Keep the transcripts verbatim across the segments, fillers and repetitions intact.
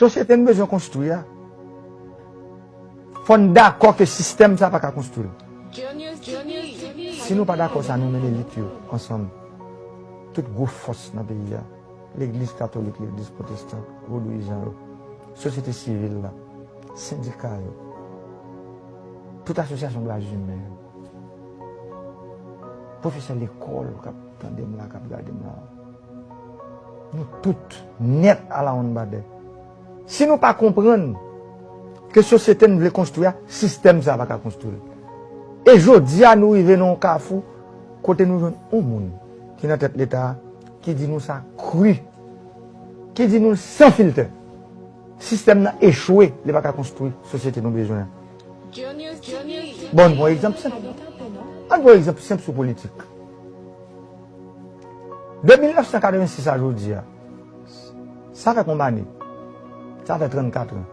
Sosyete n bezwen konstwi a, fò n dakò ke sistèm sa pa ka konstwi l. Si nou pa dakò sa, nou menm elit yo ansanm, tout gwo fòs nan peyi a, legliz katolik, legliz pwotestan, vodouyizan yo, sosyete sivil la, sendika yo, tout asosyasyon dwa imen yo, pwofesè lekòl k ap tande m la, k ap gade m la, nou tout nèt alawonnbadè. Si nou pa konprann ke sosyete n vle konstwi a, sistèm sa pa ka konstwi l. E jodi a, nou rive nan yon kafou kote nou jwenn yon moun ki nan tèt Leta a, ki di nou sa kri, ki di nou l san filtè. Sistèm nan echwe, li pa ka konstwi sosyete nou bezwen an. Bon, n pran egzanp senp. Ann pran egzanp senp sou politik. De mil nèf san katrevensis a jodi a, sa fè konbyen ane? Sa fè trannkat an.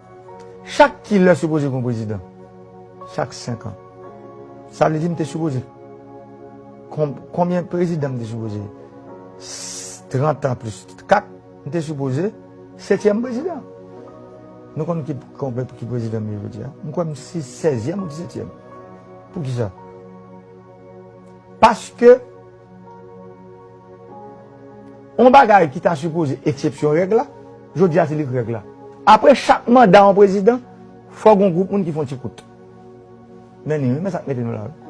Chak kilè sipoze gen yon prezidan? Chak senk an. Sa vle di m te sipoze, kon- konbyen prezidan m te sipoze? S- trant an plis kat, m te sipoze setyèm prezidan. Nou konn ki, konbyen, ki prezidan m ye jodi a? M kwè m se sèzyèm ou disètyèm. Poukisa? Paske yon bagay ki ta sipoze eksepsyon règ la, jodi a se li k règ la. Apre chak manda yon prezidan, fò gen yon gwoup moun ki fè yon ti kout. Men ni, men sa k mete nou la, wi.